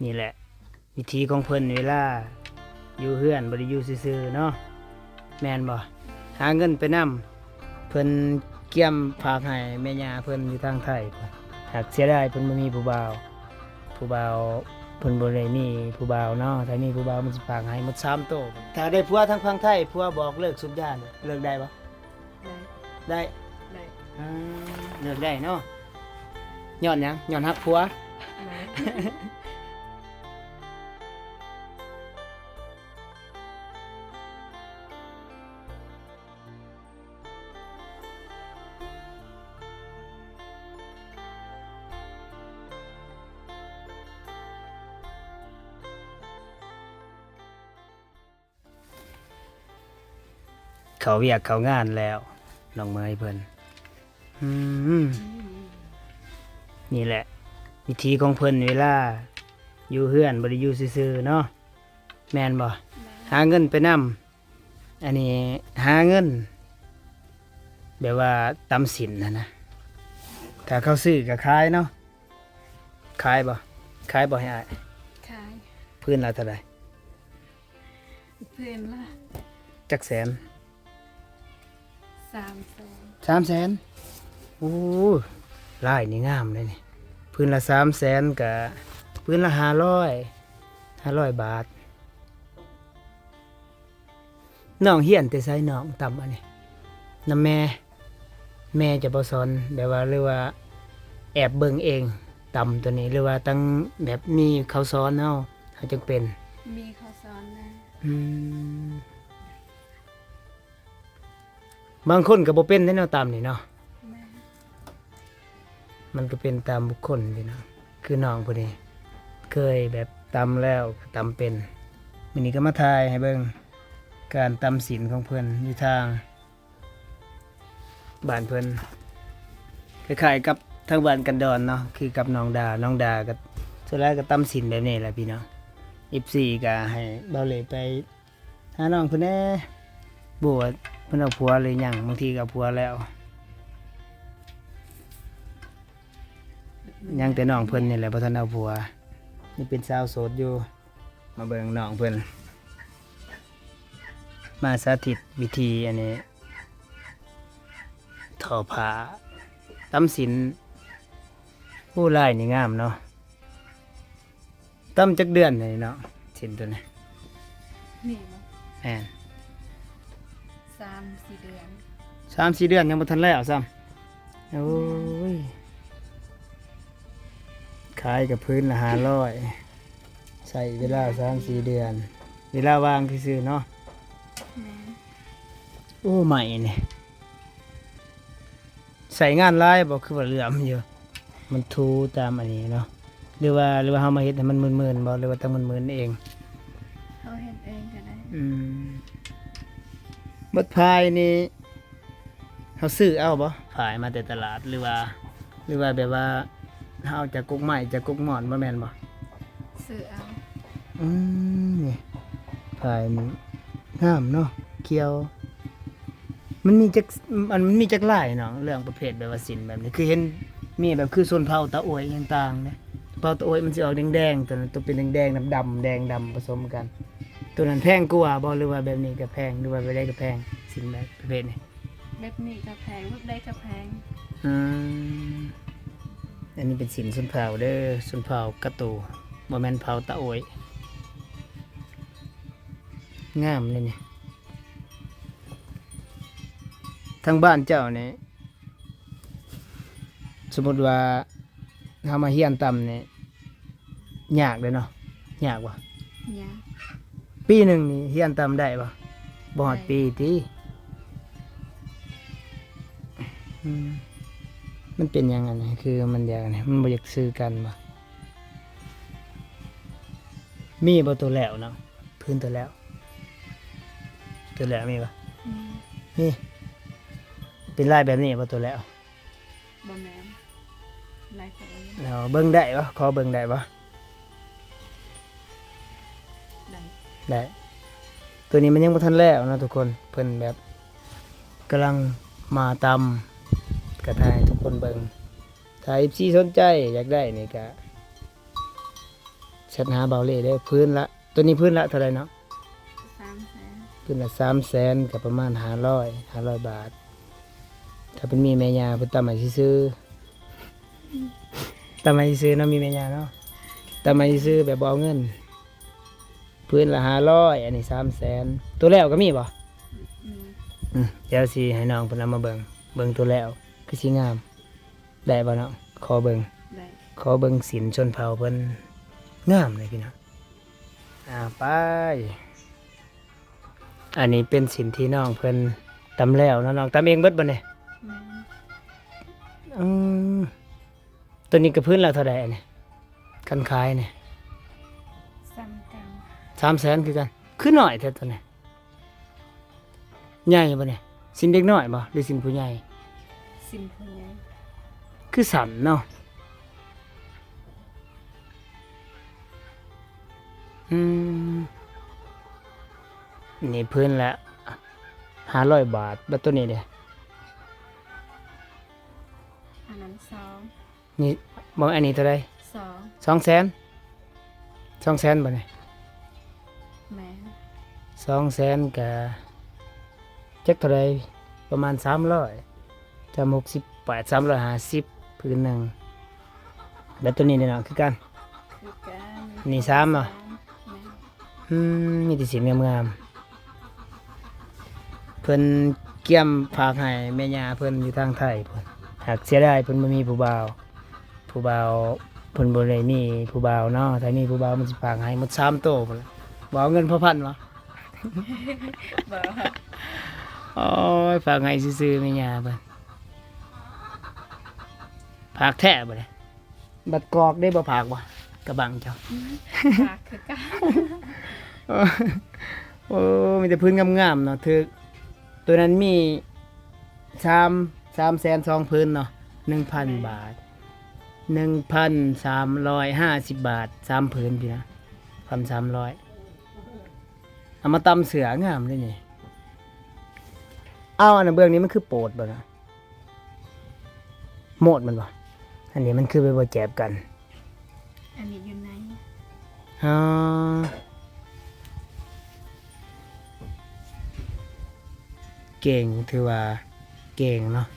ນີ້ແຫຼະ ວິຖີຂອງເພິ່ນເວລາຢູ່ເຮືອນບໍ່ໄດ້ຢູ່ຊື່ໆເນາະ ແມ່ນບໍ່? ຫາເງິນໄປນຳ ເພິ່ນກຽມຝາກໃຫ້ແມ່ຍ່າເພິ່ນຢູ່ທາງໄທພຸ້ນ. ຫາກເສຍດາຍເພິ່ນບໍ່ມີຜູ້ບ່າວ ຜູ້ບ່າວ ເພິ່ນບໍ່ໄດ້ມີຜູ້ບ່າວເນາະ ຖ້າມີຜູ້ບ່າວມັນຊິຝາກໃຫ້ໝົດສາມໂຕ. ຖ້າໄດ້ຜົວທາງຝັ່ງໄທ ຜົວບອກເລີກສູບຢານີ້ ເລີກໄດ້ບໍ່? ໄດ້ ໄດ້ ໄດ້ ອືມ ເລີກໄດ້ເນາະ ຍ້ອນຫຍັງ? ຍ້ອນຮັກຜົວ ແມ່ນ. ເຂົ້າວຽກເຂົ້າງານແລ້ວ ນ້ອງເມຍເພິ່ນ ອືມ ນີ້ແຫຼະ ວິຖີຂອງເພິ່ນເວລາຢູ່ເຮືອນບໍ່ໄດ້ຢູ່ຊື່ໆເນາະ ແມ່ນບໍ່? ແມ່ນ. ຫາເງິນໄປນຳ ອັນນີ້ຫາເງິນແບບວ່າຕຳສິນຫັ້ນນະ ຖ້າເຂົາຊື້ກໍຂາຍເນາະ ຂາຍບໍ່? ຂາຍບໍ່ໃຫ້ອ້າຍ? ຂາຍ. ພື້ນລະເທົ່າໃດ? ພື້ນລະ ຈັກແສນ? ສາມແສນ. ສາມແສນ? ໂອ້ ລາຍນີ້ງາມເດ້ນີ້ ພື້ນລະສາມແສນ ກະພື້ນລະຫ້າຮ້ອຍ ຫ້າຮ້ອຍບາດ. ນ້ອງຮຽນແຕ່ໃສນ້ອງຕຳອັນນີ້? ນຳແມ່ ແມ່ຈະບໍ່ສອນ ແບບວ່າ ຫຼືວ່າແອບເບິ່ງເອງຕຳໂຕນີ້ ຫຼືວ່າຕັ້ງແບບມີເຂົາສອນເຮົາ ເຮົາຈຶ່ງເປັນ? ມີເຂົາສອນນະ. ອືມ ບາງຄົນກໍບໍ່ເປັນເດ້ແນວຕຳນີ້ເນາະ. ແມ່ນ. ມັນກໍເປັນຕາມບຸກຄົນພີ່ນ້ອງ ຄືນ້ອງຜູ້ນີ້ເຄີຍແບບຕຳແລ້ວກໍຕຳເປັນ. ມື້ນີ້ກໍມາຖ່າຍໃຫ້ເບິ່ງການຕຳສິນຂອງເພິ່ນຢູ່ທາງບ້ານເພິ່ນ ຄ້າຍໆກັບທາງບ້ານກັນດອນເນາະ ຄືກັບນ້ອງດາ. ນ້ອງດາກໍສ່ວນຫຼາຍກໍຕຳສິນແບບນີ້ແຫຼະພີ່ນ້ອງ. ເອັຟຊີກໍໃຫ້ບ່າວເລໄປ ຫານ້ອງເພິ່ນແດ່ ບໍ່ຮູ້ວ່າເພິ່ນເອົາຜົວຫຼືຍັງ ບາງທີກໍເອົາຜົວແລ້ວ ຍັງແຕ່ນ້ອງເພິ່ນນີ້ແຫຼະບໍ່ທັນເອົາຜົວ ຍັງເປັນສາວໂສດຢູ່. ມາເບິ່ງນ້ອງເພິ່ນ ມາສາທິດວິທີອັນນີ້ ທໍ້ຜ້າ ຕຳສິນ. ໂອ້ ລາຍນີ້ງາມເນາະ. ຕຳຈັກເດືອນນີ້ເນາະ ຊິນໂຕນີ້? ນີ້ບໍ່? ແມ່ນ ສາມສີ່ເດືອນ. ສາມສີ່ເດືອນຍັງບໍ່ທັນແລ້ວຊ້ຳ. ໂອ້ຍ ຂາຍກັບພື້ນລະຫ້າຮ້ອຍ ໃຊ້ເວລາສາມສີ່ເດືອນ ເວລາວ່າງຊື່ໆເນາະ. ແມ່ນ. ໂອ້ ໄມ້ນີ້ ໃຊ້ງານຫຼາຍບໍ່? ຄືວ່າເຫຼືອມຢູ່ ມັນຖູຕາມອັນນີ້ເນາະ ຫຼືວ່າ ຫຼືວ່າເຮົາມາເຮັດໃຫ້ມັນມື່ນໆບໍ່ ຫຼືວ່າຕ້ອງມື່ນໆເອງ? ເຮົາເຮັດເອງກໍໄດ້. ອືມ ໝົດພາຍນີ້ເຮົາຊື້ເອົາບໍ່? ພາຍມາແຕ່ຕະຫຼາດ ຫຼືວ່າ ຫຼືວ່າແບບວ່າເຮົາເອົາຈາກກົກໄມ້ ຈາກກົກໝອນ ບໍ່ແມ່ນບໍ່? ຊື້ເອົາ. ອືມ ນີ້ ພາຍນີ້ງາມເນາະ ຂຽວ. ມັນມີຈັກ ອັນ ມັນມີຈັກລາຍເນາະ ເລື່ອງປະເພດແບບວ່າສິນແບບນີ້ ຄືເຫັນມີແບບຄືຊົນເຜົ່າຕາໂອຍຕ່າງໆເດ້. ເຜົ່າຕາໂອຍມັນຊິອອກແດງໆ ໂຕນັ້ນ ໂຕເປັນແດງໆ ດຳໆ ແດງດຳປະສົມກັນ. ໂຕນັ້ນແພງກວ່າບໍ່ ຫຼືວ່າແບບນີ້ກໍແພງ ຫຼືວ່າແບບໃດກໍແພງ ສິນແບບປະເພດນີ້? ແບບນີ້ກໍແພງ ແບບໃດກໍແພງ. ອືມ ອັນນີ້ເປັນສິນຊົນເຜົ່າເດີ ຊົນເຜົ່າກະຕູ ບໍ່ແມ່ນເຜົ່າຕາໂອຍ. ງາມເລີຍນີ້. ທາງບ້ານເຈົ້ານີ້ ສົມມຸດວ່າເຮົາມາຮຽນຕຳນີ້ ຍາກເດ້ເນາະ. ຍາກບໍ່? ຍາກ. ປີໜຶ່ງນີ້ຮຽນຕຳໄດ້ບໍ່? ບໍ່ຮອດ ໄດ້ ປີຕິ? ອືມ ມັນເປັນຫຍັງອັນນີ້ ຄືມັນຢາກອັນນີ້ ມັນບໍ່ຢາກຊື້ກັນບໍ່? ມີບໍ່ໂຕແລ້ວເນາະ? ພື້ນໂຕແລ້ວ ໂຕແລ້ວມີບໍ່? ອືມ ມີ. ເປັນລາຍແບບນີ້ບໍ່ໂຕແລ້ວ? ບໍ່ແມ່ນ ລາຍຂອງ ເອົາເບິ່ງໄດ້ບໍ່? ຂໍເບິ່ງໄດ້ບໍ່? ໄດ້ ໄດ້. ໂຕນີ້ມັນຍັງບໍ່ທັນແລ້ວເນາະທຸກຄົນ ເພິ່ນແບບກຳລັງມາຕຳ ກະຖ່າຍໃຫ້ທຸກຄົນເບິ່ງ. ຖ້າເອັຟຊີສົນໃຈຢາກໄດ້ນີ້ກະ ແຊັດຫາບ່າວເລ່ເດີ້. ພື້ນລະ ໂຕນີ້ພື້ນລະເທົ່າໃດເນາະ? ສາມແສນ. ພື້ນລະສາມແສນ ກໍປະມານຫ້າຮ້ອຍ ຫ້າຮ້ອຍບາດ. ຖ້າເພິ່ນມີແມ່ຍ່າ ເພິ່ນຕຳໃຫ້ຊື່ໆ ຕຳໃຫ້ຊື່ໆເນາະ ມີແມ່ຍ່າເນາະ ຕຳໃຫ້ຊື່ໆ ແບບບໍ່ເອົາເງິນ. ພື້ນລະຫ້າຮ້ອຍ ອັນນີ້ສາມແສນ. ໂຕແລ້ວກໍມີບໍ່? ອືມ ອືມ ດຽວຊິໃຫ້ນ້ອງເພິ່ນເອົາມາເບິ່ງ ເບິ່ງໂຕແລ້ວຄືຊິງາມ. ໄດ້ບໍ່ເນາະ? ຂໍເບິ່ງ ໄດ້ ຂໍເບິ່ງສິນຊົນເຜົ່າເພິ່ນ ງາມເລີຍພີ່ນ້ອງ. ອ່າ ໄປ ອັນນີ້ເປັນສິນທີ່ນ້ອງເພິ່ນຕຳແລ້ວເນາະ. ນ້ອງຕຳເອງເບິດບໍ່ນີ້? ແມ່ນ. ອືມ ໂຕນີ້ກໍພື້ນລະເທົ່າໃດອັນນີ້? ຄັນຂາຍນີ້ ສ່ຳກັນ ສາມແສນຄືກັນ. ຄືນ້ອຍແທ້ໂຕນີ້? ໃຫຍ່ບໍ່ນີ້? ສິນເດັກນ້ອຍບໍ່ ຫຼືສິນຜູ້ໃຫຍ່? ສິນຜູ້ໃຫຍ່. ຄືສັ້ນເນາະ. ອືມ ນີ້ພື້ນລະຫ້າຮ້ອຍບາດ. ແລ້ວໂຕນີ້ເດ? ອັນນັ້ນສອງ. ນີ້ ບໍ່ ອັນນີ້ເທົ່າໃດ? ສອງ ສອງແສນ. ສອງແສນບໍ່ນີ້? ແມ່ນ. ສອງແສນກະຈັກເທົ່າໃດ? ປະມານສາມຮ້ອຍ ສາມຫົກສິບແປດ ສາມຮ້ອຍຫ້າສິບ ພື້ນໜຶ່ງ. ແລ້ວໂຕນີ້ເດນ້ອງ? ຄືກັນ ຄືກັນ. ນີ້ສາມເນາະ? ແມ່ນ. ອືມ ມີແຕ່ສິນງາມໆ. ເພິ່ນກຽມຝາກໃຫ້ແມ່ຍ່າເພິ່ນຢູ່ທາງໄທພຸ້ນ. ຫາກເສຍດາຍເພິ່ນບໍ່ມີຜູ້ບ່າວ. ຜູ້ບ່າວ ເພິ່ນບໍ່ໄດ້ມີຜູ້ບ່າວເນາະ. ຖ້າມີຜູ້ບ່າວມັນຊິຝາກໃຫ້ໝົດສາມໂຕພຸ້ນລະ. ບໍ່ເອົາເງິນພໍ່ພັນບໍ່? ບໍ່. ໂອ້ຍ ຝາກໃຫ້ຊື່ໆ ແມ່ຍ່າເພິ່ນ. ຝາກແທ້ບໍ່ເດ? ບັດກອກເດ້ ບໍ່ຝາກບໍ່? ກະບັງເຈົ້າ. ອືມ ຝາກຄືກັນ. ໂອ້ ມີແຕ່ພື້ນງາມໆເນາະ. ຖືກ ໂຕນັ້ນມີສາມ ສາມແສນສອງພື້ນເນາະ ໜຶ່ງພັນບາດ. ໜຶ່ງພັນສາມຮ້ອຍຫ້າສິບບາດ ສາມພື້ນພີ້ນະ ພັນສາມຮ້ອຍ. ເອົາມາຕຳເສື້ອງາມເດ້ນີ້. ເອົາ ອັນນັ້ນເບື້ອງນີ້ມັນຄືໂປດບໍ່ນະ? ໂມດມັນບໍ່? ອັນນີ້ມັນຄືໄປບໍ່ແຈບກັນ. ອັນນີ້ຢູ່ໃນ. ອໍ ເກັ່ງ ຖືວ່າເກັ່ງເນາະ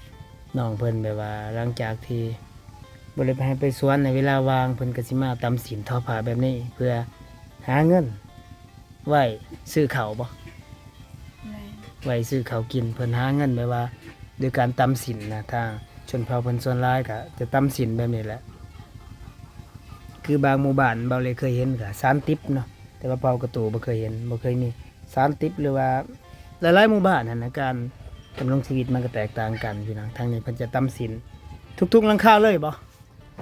ນ້ອງເພິ່ນ. ແບບວ່າຫຼັງຈາກທີ່ບໍ່ໄດ້ໄປໄຮ່ໄປສວນ ໃນເວລາວ່າງເພິ່ນກໍຊິມາຕຳສິນ ທໍຜ້າແບບນີ້ ເພື່ອຫາເງິນໄວ້ຊື້ເຂົ້າບໍ່? ແມ່ນ. ໄວ້ຊື້ເຂົ້າກິນ. ເພິ່ນຫາເງິນແບບວ່າໂດຍການຕຳສິນນະ. ທາງຊົນເຜົ່າເພິ່ນສ່ວນຫຼາຍກໍຈະຕຳສິນແບບນີ້ແຫຼະ. ຄືບາງໝູ່ບ້ານ ເບົາເລີຍເຄີຍເຫັນກໍສານຕິບເນາະ ແຕ່ວ່າເຜົ່າກະຕູບໍ່ເຄີຍເຫັນ ບໍ່ເຄີຍມີ. ສານຕິບ ຫຼືວ່າຫຼາຍໆໝູ່ບ້ານຫັ້ນນະ ການດຳລົງຊີວິດມັນກໍແຕກຕ່າງກັນພີ່ນ້ອງ. ທາງນີ້ເພິ່ນຈະຕຳສິນທຸກໆຫຼັງຄາເລີຍບໍ່?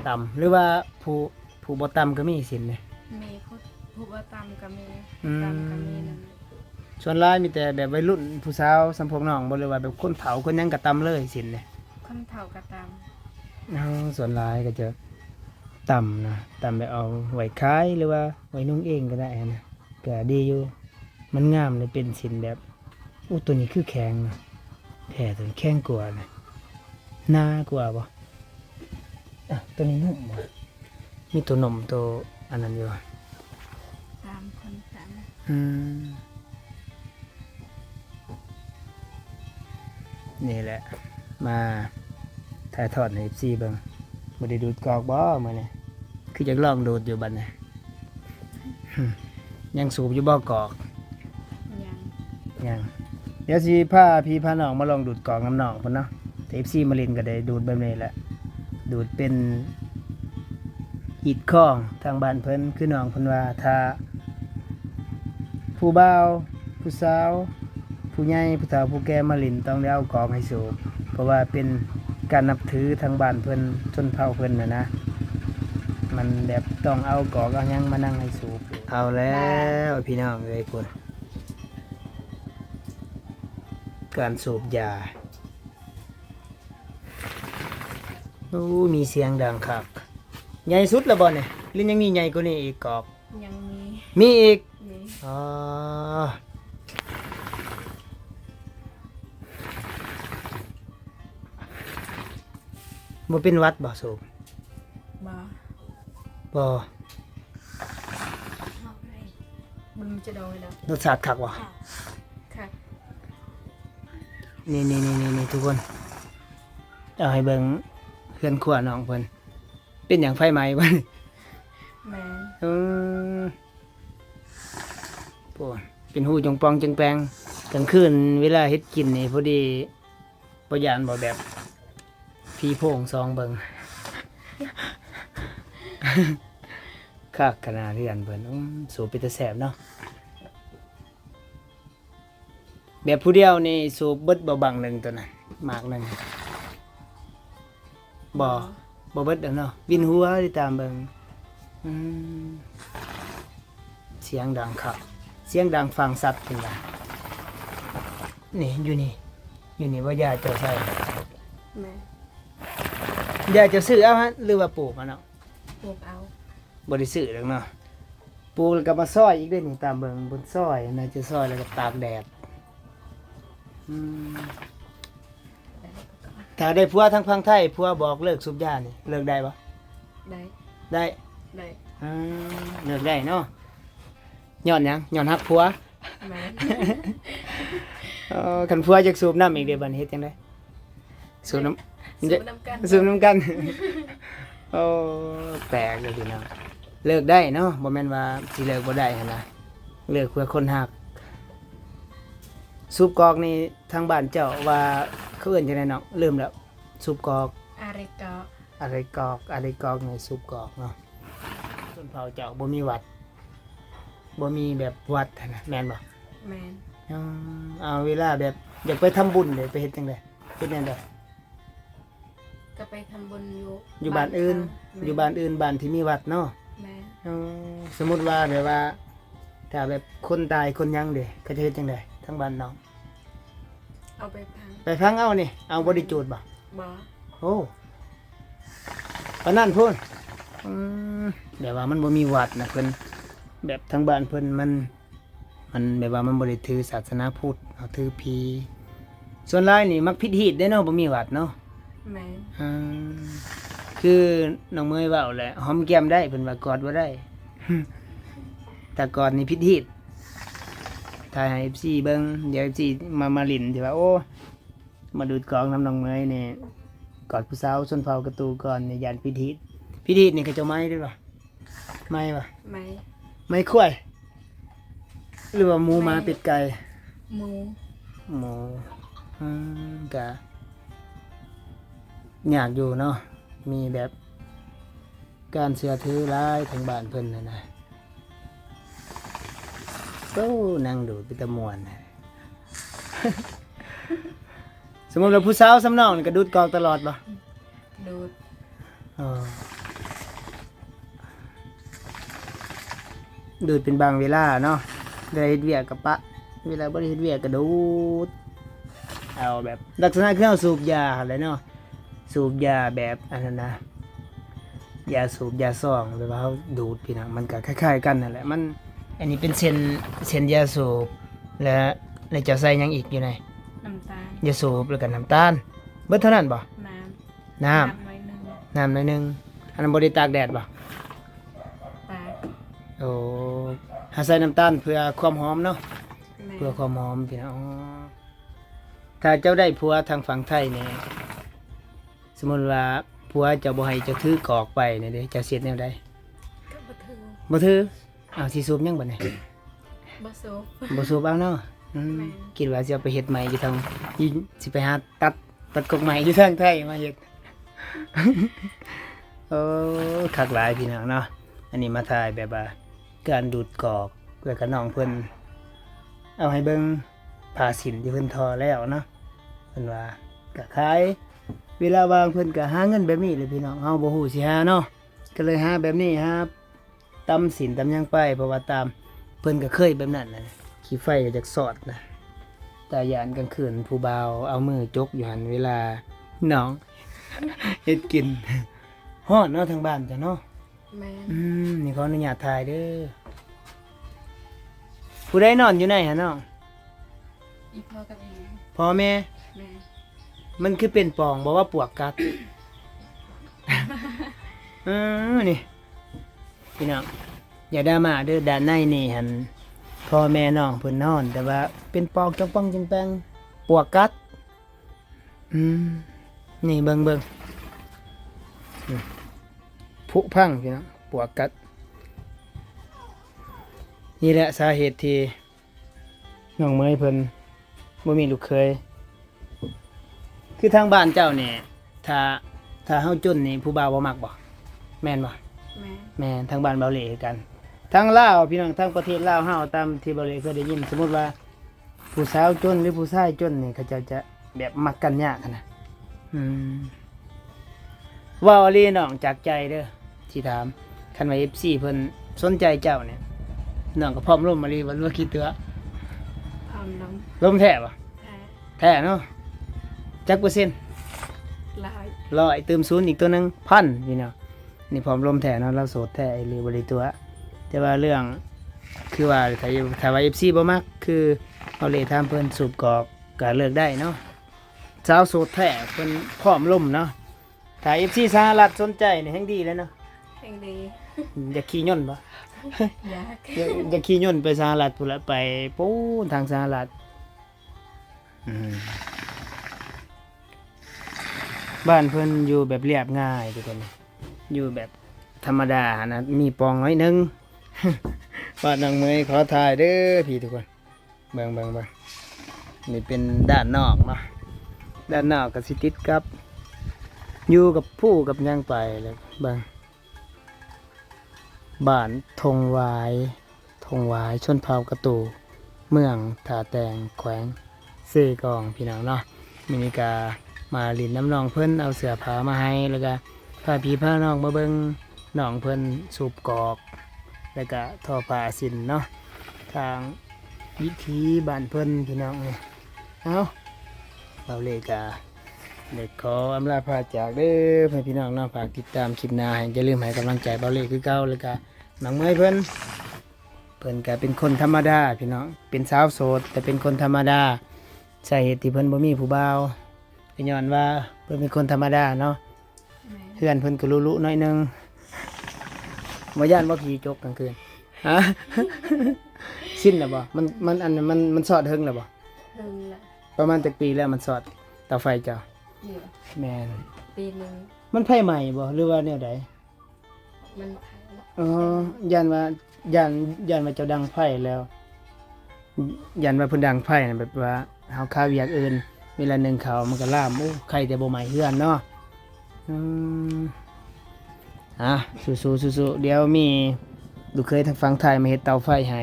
ຕຳ ຫຼືວ່າຜູ້ ຜູ້ບໍ່ຕຳກໍມີສິນນີ້? ມີ ຜູ້ ຜູ້ບໍ່ຕຳກໍມີ. ອືມ ຕຳກໍມີນຳ. ສ່ວນຫຼາຍມີແຕ່ແບບໄວລຸ້ນຜູ້ສາວສ່ຳພວກນ້ອງບໍ່ ຫຼືວ່າແບບຄົນເຖົ້າຄົນຫຍັງກໍຕຳເລີຍສິນນີ້? ຄົນເຖົ້າກໍຕຳ. ເອົາ ສ່ວນຫຼາຍກໍຈະຕຳນະ ຕຳແບບເອົາໄວ້ຂາຍ ຫຼືວ່າໄວ້ນຸ່ງເອງກໍໄດ້ຫັ້ນນະ ກໍດີຢູ່. ມັນງາມເລີຍ ເປັນສິນແບບ ໂອ້ ໂຕນີ້ຄືແຂງນະ ແທ້ ໂຕນີ້ແຂງກວ່ານະ ໜາກວ່າບໍ່? ອ່ະ ໂຕນີ້ນຸ່ມບໍ່? ມີໂຕໜຸ່ມ ໂຕອັນນັ້ນຢູ່. ຕາມຄົນຕາມ. ອືມ ນີ້ແຫຼະ ມາຖ່າຍທອດໃຫ້ເອັຟຊີເບິ່ງ. ບໍ່ໄດ້ດູດກອກບໍ່ມື້ນີ້? ຄືຢາກລອງດູດຢູ່ບັດນີ້. ຍັງສູບຢູ່ບໍ່ກອກ? ຍັງ ຍັງ. ດຽວຊິພາພີ່ພານ້ອງມາລອງດູດກອກນຳນ້ອງເພິ່ນເນາະ. ແຕ່ເອັຟຊີມາຫຼິ້ນກໍໄດ້ດູດແບບນີ້ແຫຼະ ດູດເປັນຮີດຄອງທາງບ້ານເພິ່ນ. ຄືນ້ອງເພິ່ນວ່າ ຖ້າຜູ້ບ່າວ ຜູ້ສາວ ຜູ້ໃຫຍ່ ຜູ້ເຖົ້າ ຜູ້ແກ່ມາຫຼິ້ນ ຕ້ອງໄດ້ເອົາກອກໃຫ້ສູບ ເພາະວ່າເປັນການນັບຖືທາງບ້ານເພິ່ນ ຊົນເຜົ່າເພິ່ນນະນະ. ມັນແບບຕ້ອງເອົາກອກເອົາຫຍັງມານັ່ງໃຫ້ສູບ. ເອົາແລ້ວພີ່ນ້ອງເອີຍ ພຸ້ນ ການສູບຢາ. ໂອ້ ມີສຽງດັງຄັກ. ໃຫຍ່ສຸດແລ້ວບໍ່ນີ້ ຫຼືຍັງມີໃຫຍ່ກວ່ານີ້ອີກກອກ? ຍັງມີ ມີອີກ? ມີ. ອໍ ບໍ່ເປັນຫວັດບໍ່ສູບ? ບໍ່ ບໍ່. ຈະດອງແລ້ວ ລົດຊາດຄັກບໍ່? ຄັກ ນີ້ໆໆໆ ທຸກຄົນ ເອົາໃຫ້ເບິ່ງເຮືອນຄົວນ້ອງເພິ່ນ. ເປັນຫຍັງ ໄຟໄໝ້ບໍ່ນີ້? ແມ່ນ ເອີ ໂອ້ ເປັນຮູຈົງປ່ອງຈົງແປງ. ກາງຄືນເວລາເຮັດກິນນີ້ ພໍດີບໍ່ຢ້ານບໍ່ ແບບຜີໂພງສ່ອງເບິ່ງ? ຄັກຂະໜາດເຮືອນເພິ່ນ. ອືມ ສູບເປັນຕາແຊບເນາະ. ແບບຜູ້ດຽວນີ້ສູບເບິດບໍ່ ບັ້ງໜຶ່ງໂຕນັ້ນ ໝາກໜຶ່ງ? ບໍ່ ບໍ່ເບິດດອກເນາະ ວິນຫົວຕິດຕາມເບິ່ງ. ອືມ ສຽງດັງຄັກ ສຽງດັງຟັງຊັດເພິ່ນວ່າ. ນີ້ ຢູ່ນີ້ ຢູ່ນີ້ບໍ່ ຢາເຈົ້າໃສ່? ແມ່ນ ຢາເຈົ້າຊື້ເອົາຫັ້ນ ຫຼືວ່າປູກເອົາເນາະ? ປູກເອົາ ບໍ່ໄດ້ຊື້ດອກເນາະ. ປູກແລ້ວກໍມາຊອຍອີກເດ້ນີ້ ຕາມເບິ່ງເພິ່ນຊອຍ ໜ້າຈະຊອຍແລ້ວກໍຕາກແດດ. ອືມ ຖ້າໄດ້ຜົວທາງຝັ່ງໄທ ຜົວບອກເລີກສູບຢານີ້ ເລີກໄດ້ບໍ່? ໄດ້ ໄດ້ ໄດ້. ອືມ ເລີກໄດ້ເນາະ ຍ້ອນຫຍັງ? ຍ້ອນຮັກຜົວ. ແມ່ນ ເອີ ຄັນຜົວຢາກສູບນຳອີກເດ້ ບັດນີ້ເຮັດຈັ່ງໃດ? ສູບນຳ ສູບນຳກັນ ສູບນຳກັນ. ໂອ້ ແປກເລີຍພີ່ນ້ອງ ເລີກໄດ້ເນາະ ບໍ່ແມ່ນວ່າຊິເລີກບໍ່ໄດ້ຫັ້ນນະ ເລີກເພື່ອຄົນຮັກ. ສູບກອກນີ້ທາງບ້ານເຈົ້າວ່າເຂົາເອີ້ນຈັ່ງໃດນ້ອງ? ລືມແລ້ວ. ສູບກອກ ອາເຣກອກ ອາເຣກອກ ອາເຣກອກນີ້ສູບກອກເນາະ. ຊົນເຜົ່າເຈົ້າບໍ່ມີວັດ ບໍ່ມີແບບວັດຫັ້ນນະ ແມ່ນບໍ່? ແມ່ນ ເອີ ເອົາ ເວລາແບບຢາກໄປທຳບຸນເດ ໄປເຮັດຈັ່ງໃດ? ເຮັດແນວໃດ? ກໍໄປທຳບຸນຢູ່ ຢູ່ບ້ານອື່ນ ບ້ານເຂົາ ແມ່ນ ຢູ່ບ້ານອື່ນ ບ້ານທີ່ມີວັດເນາະ. ແມ່ນ ເອີ ສົມມຸດວ່າແບບວ່າ ຖ້າແບບຄົນຕາຍຄົນຫຍັງເດ ເຂົາຈະເຮັດຈັ່ງໃດທາງບ້ານນ້ອງ? ເອົາໄປຝັງ ໄປຝັງເອົານີ້ ເອົາບໍ່ໄດ້ຈູດບໍ່? ບໍ່ ໂອ້ ປານນັ້ນພຸ້ນ. ອືມ ແບບວ່າມັນບໍ່ມີວັດນະ ເພິ່ນ ແບບທາງບ້ານເພິ່ນມັນ ມັນແບບວ່າມັນບໍ່ໄດ້ຖືສາສະໜາພຸດ ເຮົາຖືຜີ. ສ່ວນຫຼາຍນີ້ມັກຜິດຮີດເດ້ເນາະ ບໍ່ມີວັດເນາະ. ແມ່ນ ອືມ ຄືນ້ອງເມຍເວົ້າແຫຼະ ຫອມແກ້ມໄດ້ ເພິ່ນວ່າກອດບໍ່ໄດ້ ຖ້າກອດນີ້ຜິດຮີດ. ຖ່າຍໃຫ້ເອັຟຊີເບິ່ງ ດຽວເອັຟຊີມາ ມາຫຼິ້ນ ຊິວ່າ ໂອ້ ມາດູດກອກນຳນ້ອງເມຍນີ້ ກອດຜູ້ສາວຊົນເຜົ່າກະຕູກ່ອນນີ້ ຢ້ານຜິດຮີດ. ຜິດຮີດນີ້ເຂົາເຈົ້າໄໝເດ້ບໍ່? ໄໝບໍ່? ໄໝ ໄໝຄວາຍ ຫຼືວ່າໝູ ໄໝ ໝາ ເປັດ ໄກ່? ໝູ ໝູ. ອືມ ກະຍາກຢູ່ເນາະ ມີແບບການເຊື່ອຖືຫຼາຍທາງບ້ານເພິ່ນຫັ້ນນະ. ໂອ້ ນັ່ງດູດເປັນຕາມ່ວນ. ສົມມຸດວ່າຜູ້ສາວສ່ຳນ້ອງນີ້ກະດູດກອກຕະຫຼອດບໍ່? ດູດ ເອີ ດູດເປັນບາງເວລາເນາະ ເວລາເຮັດວຽກກະປະ ເວລາບໍ່ໄດ້ເຮັດວຽກກະດູດເອົາ ແບບລັກສະນະຄືເຮົາສູບຢາຫັ້ນແຫຼະເນາະ. ສູບຢາແບບອັນນັ້ນນະ ຢາສູບຢາຊອງ ແບບວ່າເຮົາດູດ ພີ່ນ້ອງ ມັນກະຄ້າຍໆກັນຫັ້ນແຫຼະ. ມັນ ອັນນີ້ເປັນເສັ້ນ ເສັ້ນຢາສູບ ແລະ ແລະເຈົ້າໃສ່ຫຍັງອີກຢູ່ໃນ? ນ້ຳຕານ ຢາສູບ ແລ້ວກະນ້ຳຕານ ເບິດເທົ່ານັ້ນບໍ່? ນ້ຳ ນ້ຳ ນ້ຳໜ້ອຍໜຶ່ງ ນ້ຳໜ້ອຍໜຶ່ງ. ອັນນັ້ນບໍ່ໄດ້ຕາກແດດບໍ່? ຕາກ ໂອ້ ເຮົາໃສ່ນ້ຳຕານເພື່ອຄວາມຫອມເນາະ. ແມ່ນ ເພື່ອຄວາມຫອມ ພີ່ນ້ອງ. ຖ້າເຈົ້າໄດ້ຜົວທາງຝັ່ງໄທນີ້ ສົມມຸດວ່າຜົວເຈົ້າບໍ່ໃຫ້ເຈົ້າຖືກອກໄປນີ້ເດ້ ເຈົ້າຊິເຮັດແນວໃດ? ກໍບໍ່ຖື ບໍ່ຖື. ອ້າວ ຊິສູບຫຍັງບັດນີ້? ບໍ່ສູບ ບໍ່ສູບເອົາເນາະ. ອືມ ແມ່ນ ຄິດວ່າຊິເອົາໄປເຮັດໃໝ່ຢູ່ທາງ ຢູ່ ຊິໄປຫາຕັດ ຕັດກົກໄມ້ຢູ່ທາງໄທມາເຮັດ. ໂອ້ ຄັກຫຼາຍ ພີ່ນ້ອງເນາະ. ອັນນີ້ມາຖ່າຍແບບວ່າການດູດກອກ ແລ້ວກະນ້ອງເພິ່ນເອົາໃຫ້ເບິ່ງຜ້າສິ້ນທີ່ເພິ່ນທໍ້ແລ້ວເນາະ. ເພິ່ນວ່າກະຂາຍ ເວລາວ່າງເພິ່ນກະຫາເງິນແບບນີ້ແຫຼະ ພີ່ນ້ອງ. ເຮົາບໍ່ຮູ້ຊິຫາເນາະ ກະເລີຍຫາແບບນີ້ ຫາ ຕຳສິ້ນຕຳຫຍັງໄປ ເພາະວ່າຕາມເພິ່ນກໍເຄີຍແບບນັ້ນນະ ຂີ້ໄຟກໍຢາກຊອດນະ. ຕາຢ້ານກາງຄືນຜູ້ບ່າວເອົາມືຈົກຢູ່ຫັ້ນ ເວລານ້ອງເຮັດກິນ. ຮ້ອນເນາະທາງບ້ານເຈົ້າເນາະ. ແມ່ນ ອືມ ນີ້ຂໍອະນຸຍາດຖ່າຍເດີ. ຜູ້ໃດນອນຢູ່ໃນຫັ້ນນ້ອງ? ອີ່ພໍ່ກັບອີ່ ພໍ່ແມ່ ແມ່ ມັນຄືເປັນປ່ອງບໍ່ວ່າປວກກັດ? ເອີ ນີ້ ພີ່ນ້ອງ ຢ່າດຣາມາເດີ. ດ້ານໃນນີ້ຫັ້ນ ພໍ່ແມ່ນ້ອງເພິ່ນນອນ ແຕ່ວ່າເປັນປອກຈອງປ່ອງຈອງແປງ ປວກກັດ. ອືມ ນີ້ເບິ່ງ ເບິ່ງ ອືມ ຜຸພັງ ພີ່ນ້ອງ ປວກກັດ. ນີ້ແຫຼະສາເຫດທີ່ນ້ອງເໝີຍເພິ່ນບໍ່ມີລູກເຂີຍ. ຄືທາງບ້ານເຈົ້ານີ້ ຖ້າ ຖ້າເຮົາຈົນນີ້ ຜູ້ບ່າວບໍ່ມັກບໍ່? ແມ່ນບໍ່? ແມ່ນ ແມ່ນ ທາງບ້ານເບົາເລ່ຄືກັນ. ທາງລາວ ພີ່ນ້ອງ ທາງປະເທດລາວເຮົາ ຕາມທີ່ເບົາເລ່ເຄີຍໄດ້ຍິນ ສົມມຸດວ່າ ຜູ້ສາວຈົນ ຫຼື ຜູ້ຊາຍຈົນນີ້ ເຂົາເຈົ້າຈະແບບມັກກັນຍາກຫັ້ນນະ. ອືມ ເວົ້າອີ່ຫຼີນ້ອງ ຈາກໃຈເດີ ຊິຖາມ ຄັນວ່າເອັຟຊີເພິ່ນສົນໃຈເຈົ້ານີ້ ນ້ອງກໍພ້ອມລົມອີ່ຫຼີບໍ່ ຫຼືວ່າຂີ້ຕົວະ? ພ້ອມລົມ. ລົມແທ້ບໍ່? ແທ້ ແທ້ເນາະ. ຈັກເປີເຊັນ? ຮ້ອຍ ຮ້ອຍ ຕື່ມສູນອີກຕົວໜຶ່ງ ພັນ ນີ້ເນາະ. ນີ້ພ້ອມລົມແທ້ເນາະ ລາວໂສດແທ້ອີ່ຫຼີ ບໍ່ໄດ້ຕົວະ. ແຕ່ວ່າເລື່ອງ ຄືວ່າ ຖ້າ ຖ້າວ່າເອັຟຊີບໍ່ມັກ ຄືເຮົາເລຖາມເພິ່ນ ສູບກອກກໍເລີກໄດ້ເນາະ. ສາວໂສດແທ້ເພິ່ນພ້ອມລົມເນາະ. ຖ້າເອັຟຊີສະຫະລັດສົນໃຈນີ້ແຮ່ງດີເລີຍເນາະ. ແຮ່ງດີ. ຢາກຂີ່ຍົນບໍ່? ຢາກ ຢາກ ຢາກຂີ່ຍົນໄປສະຫະລັດພຸ້ນລະ ໄປປູ້ນທາງສະຫະລັດ. ອືມ ບ້ານເພິ່ນຢູ່ແບບລຽບງ່າຍທຸກຄົນ ຢູ່ແບບທຳມະດາຫັ້ນນະ ມີປ່ອງໜ້ອຍໜຶ່ງ. ບ້ານນ້ອງເໝີຍຂໍຖ່າຍເດີພີ່ທຸກຄົນ. ເບິ່ງ ເບິ່ງ ເບິ່ງ ນີ້ເປັນດ້ານນອກເນາະ. ດ້ານນອກກໍຊິຕິດກັບ ຢູ່ກັບພູກັບຫຍັງໄປແລ້ວ. ເບິ່ງ ບ້ານທົ່ງຫວາຍ ທົ່ງຫວາຍ ຊົນເຜົ່າກະຕູ ເມືອງທ່າແຕງ ແຂວງເຊກອງ ພີ່ນ້ອງເນາະ. ມື້ນີ້ກະມາຫຼິ້ນນຳນ້ອງເພິ່ນ ເອົາເສື້ອຜ້າມາໃຫ້ ແລ້ວກະພາພີ່ພານ້ອງມາເບິ່ງນ້ອງເພິ່ນສູບກອກ ແລ້ວກະທໍ້ຜ້າສິ້ນເນາະ ທາງວິຖີບ້ານເພິ່ນ ພີ່ນ້ອງເອີຍ. ເອົ້າ ເບົາເລ່ກະ ໄດ້ຂໍອຳລາພາຈາກເດີ ໃຫ້ພີ່ນ້ອງເນາະ. ຝາກຕິດຕາມຄລິບໜ້າ ໃຫ້ ຢ່າລືມໃຫ້ກຳລັງໃຈເບົາເລ່ຄືເກົ່າ. ແລ້ວກະນ້ອງເໝີຍເພິ່ນ ເພິ່ນກະເປັນຄົນທຳມະດາພີ່ນ້ອງ ເປັນສາວໂສດ ແຕ່ເປັນຄົນທຳມະດາ. ສາເຫດທີ່ເພິ່ນບໍ່ມີຜູ້ບ່າວ ກໍຍ້ອນວ່າເພິ່ນເປັນຄົນທຳມະດາເນາະ. ແມ່ນ. ເຮືອນເພິ່ນກໍລຸໆໜ້ອຍໜຶ່ງ. ບໍ່ຢ້ານບໍ່ ຜີຈົກກາງຄືນ? ຮະ? ຊິນແລ້ວບໍ່? ມັນ ມັນ ອັນ ມັນ ມັນຊອດເຖິງແລ້ວບໍ່? ເຖິງລະ. ປະມານຈັກປີແລ້ວມັນຊອດເຕົາໄຟເຈົ້າ? ແມ່ນ ປີໜຶ່ງ. ມັນໄຟໄໝ້ບໍ່ ຫຼືວ່າແນວໃດ? ມັນໄຟ. ອໍ ຢ້ານວ່າ ຢ້ານ ຢ້ານວ່າເຈົ້າດັງໄຟແລ້ວ ຢ້ານວ່າເພິ່ນດັງໄຟນະ ແບບວ່າເຮົາຄາວຽກອື່ນ ເວລາໜຶ້ງເຂົ້າມັນກໍລາມ. ໂອ້ ໄຄແຕ່ບໍ່ໄໝ້ເຮືອນເນາະ. ອືມ ອ່ະ ສູ້ໆ ສູ້ໆ. ດຽວມີລູກເຂີຍທາງຝັ່ງໄທມາເຮັດເຕົາໄຟໃຫ້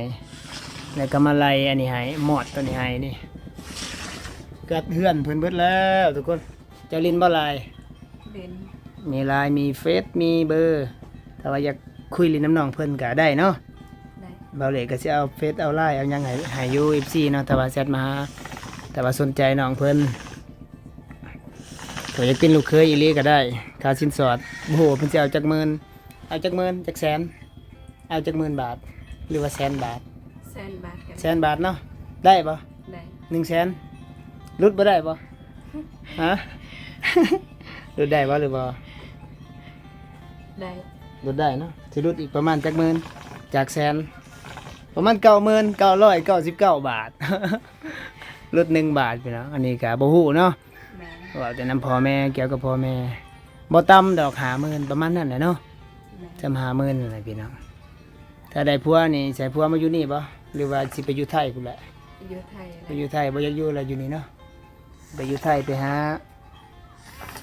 ແລ້ວກໍມາໄລ່ອັນນີ້ໃຫ້ ມອດຕົວນີ້ໃຫ້ນີ້. ເກືອບເຮືອນເພິ່ນເບິດແລ້ວທຸກຄົນ. ເຈົ້າຫຼິ້ນບໍ່ລາຍ? ຫຼິ້ນ. ມີລາຍ ມີເຟສ ມີເບີ. ຖ້າວ່າຢາກຄຸຍຫຼິ້ນນຳນ້ອງເພິ່ນກໍໄດ້ເນາະ. ໄດ້. ເບົາເລ່ກໍຊິເອົາເຟສ ເອົາລາຍ ເອົາຫຍັງໃຫ້ ໃຫ້ຢູ່ ເອັຟຊີເນາະ. ຖ້າວ່າແຊັດມາຫາ ຖ້າວ່າສົນໃຈນ້ອງເພິ່ນ ກໍຢາກເປັນລູກເຂີຍອີ່ຫຼີກໍໄດ້. ຄ່າສິນສອດ ບໍ່ຮູ້ວ່າເພິ່ນຊິເອົາຈັກໝື່ນ. ເອົາຈັກໝື່ນ ຈັກແສນ? ເອົາຈັກໝື່ນບາດ ຫຼືວ່າແສນບາດ? ແສນບາດກໍໄດ້. ແສນບາດເນາະ. ໄດ້ບໍ່? ໄດ້. ໜຶ່ງແສນ ຫຼຸດບໍ່ໄດ້ບໍ່? ຮະ? ຫຼຸດໄດ້ບໍ່ ຫຼືບໍ່? ໄດ້. ຫຼຸດໄດ້ເນາະ. ຊິຫຼຸດອີກປະມານຈັກໝື່ນ ຈາກແສນ? ປະມານເກົ້າໝື່ນເກົ້າຮ້ອຍເກົ້າສິບເກົ້າບາດ. ຫຼຸດໜຶ່ງບາດພີ່ນ້ອງ. ອັນນີ້ກໍບໍ່ຮູ້ເນາະ. ແມ່ນ. ເວົ້າແຕ່ນຳພໍ່ແມ່ ກ່ຽວກັບພໍ່ແມ່ ບໍ່ຕ່ຳດອກຫ້າໝື່ນ ປະມານນັ້ນແຫຼະເນາະ. ແມ່ນ. ຈຳຫ້າໝື່ນນັ້ນແຫຼະພີ່ນ້ອງ. ຖ້າໄດ້ຜົວນີ້ ຊິໃຫ້ຜົວມາຢູ່ນີ້ບໍ່ ຫຼືວ່າຊິໄປຢູ່ໄທພຸ້ນແຫຼະ? ຢູ່ໄທແຫຼະ. ໄປຢູ່ໄທ ບໍ່ຢາກຢູ່ລະ ຢູ່ນີ້ເນາະ. ໄປຢູ່ໄທ ໄປຫາ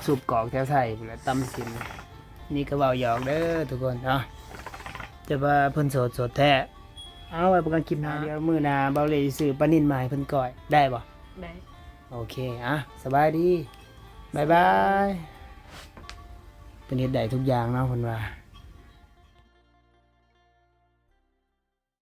ສູບກອກແຖວໄທພຸ້ນແຫຼະ ຕຳສິນ. ນີ້ກໍເວົ້າຫຍອກເດີທຸກຄົນເນາະ. ແຕ່ວ່າເພິ່ນໂສດ ໂສດແທ້. ເອົາ ໄວ້ພົບກັນຄລິບໜ້າ. ດຽວມື້ໜ້າເບົາເລ່ຊິຊື້ປານິນມາໃຫ້ເພິ່ນກ້ອຍ ໄດ້ບໍ່? ໄດ້. ໂອເຄ ອ່ະ ສະບາຍດີ ບາຍບາຍ. ເພິ່ນເຮັດໄດ້ທຸກຢ່າງເນາະ ເພິ່ນວ່າ.